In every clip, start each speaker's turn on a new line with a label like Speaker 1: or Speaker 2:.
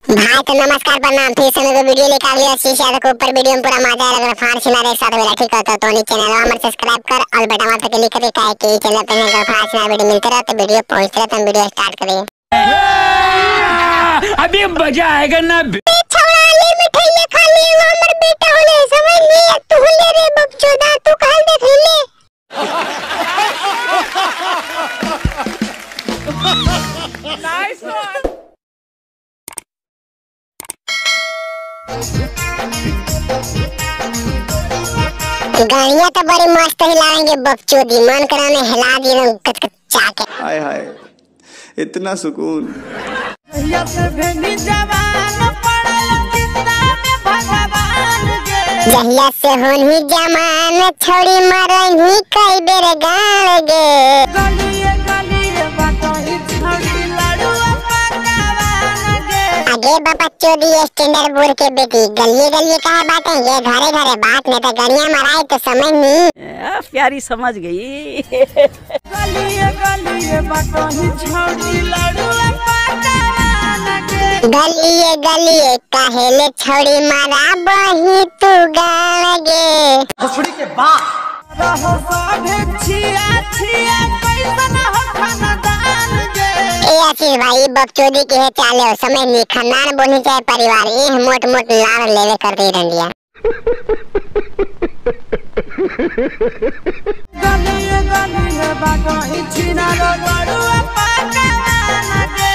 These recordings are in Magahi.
Speaker 1: भाई तो नमस्कार प्रणाम, फिर से मैं वीडियो लेकर आ गया शीशा के ऊपर। वीडियो में पूरा मजा आएगा, फाड़ सिनारे एक साथ मिला, ठीक है। तो तोनी चैनल हमर सब्सक्राइब कर और बटन पर क्लिक कर काहे कि चैनल पे नया फाड़ सिनारे वीडियो मिलते रहे, तो वीडियो पहुंचते रहे। तो वीडियो स्टार्ट करिए,
Speaker 2: अभी मजा आएगा ना।
Speaker 1: छौड़ा ले मिठाई खा ले, वो हमर बेटा होले समझ ले, तू ले रे बकचोदा, तू काल देख ले।
Speaker 2: नाइस वन।
Speaker 1: गाड़ियां तो बड़ी मस्त हिलाएंगे बकचोदी, मन कराने हिला दिए कचकचा के।
Speaker 3: हाय हाय इतना सुकून।
Speaker 1: जहिया से होनी जमान छोड़ी मरही कई बेर गाल गे। आगे बाबा चोदी स्टैंडर्ड बोल के बेटी गलिए गलिए कहा बात है ये घरे घरे बात में तो गड़िया मराए तो समझ नहीं।
Speaker 4: प्यारी समझ गई।
Speaker 1: गलिए गलिए काहेले छोड़ी मारा बही तू गाल गे।
Speaker 5: भोसड़ी के बाप
Speaker 1: ए आशीष भाई बकचोदी के है चाले हो समझ नहीं, खानदान बोलनी चाहे परिवार ये मोट मोट लाड़ लेवे कर दे रंडिया।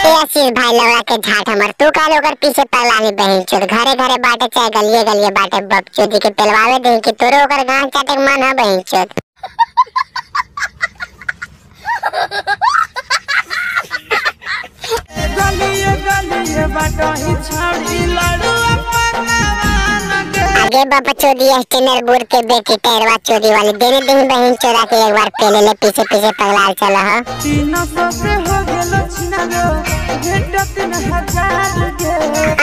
Speaker 1: ए आशीष भाई लौड़ा के झाट हमर तू काल होकर पीछे पगलानी बहन चोद, घरे घरे बाटे चाहे गलिए गलिए बाटे बकचोदी के पेलवावे दे कि तोरे ओकर गांव चाटे के मन है बहन चोद। आगे बाबा चोदी स्टैंडर्ड बोर्ड के बेटी टैरवा चोदी वाली देने देही बहन चोरा के एक बार पेले ले पीछे पीछे पगलाल चला हो।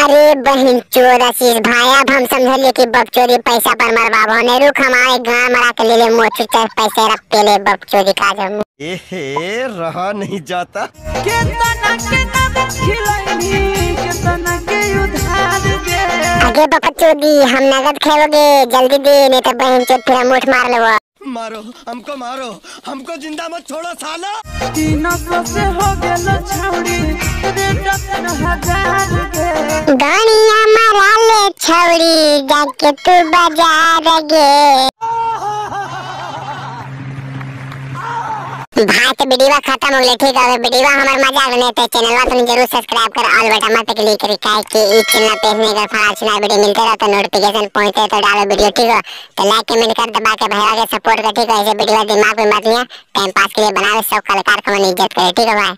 Speaker 1: अरे बहन चोर आशीष भाई अब हम समझलिए कि बकचोदी पैसा पर मरवाबो ने, रुक हमारे गांव मरा के ले ले मोची चाहे पैसे रख पेले बकचोदी का जम।
Speaker 5: एहे रहा नहीं जाता।
Speaker 1: आगे बाबा चोदी हम नगद खेलोगे जल्दी दे नहीं तो बहन चोद फिर मुठ मार लेवो।
Speaker 5: मारो हमको, मारो हमको, जिंदा मत छोड़ो साला।
Speaker 4: 300 से हो गेलो छौड़ी
Speaker 1: गाड़िया मारा ले छौड़ी जाके तू बाजार गे। भाई तो वीडियो खत्म हो गई, ठीक है। वीडियो हमार मजा आने तो चैनलवा तुम जरूर सब्सक्राइब कर ऑल बटन पर क्लिक करी काहे कि इस चैनल पे इसमें अगर फरार वीडियो मिलते रहो तो नोटिफिकेशन पहुंचते तो डालो वीडियो, ठीक है। तो लाइक कमेंट कर दबा के भाई आगे सपोर्ट कर, ठीक है। ऐसे वीडियो दिमाग में मत लिया, टाइम पास के लिए बनावे, सब कलाकार को मन इज्जत करे, ठीक है भाई।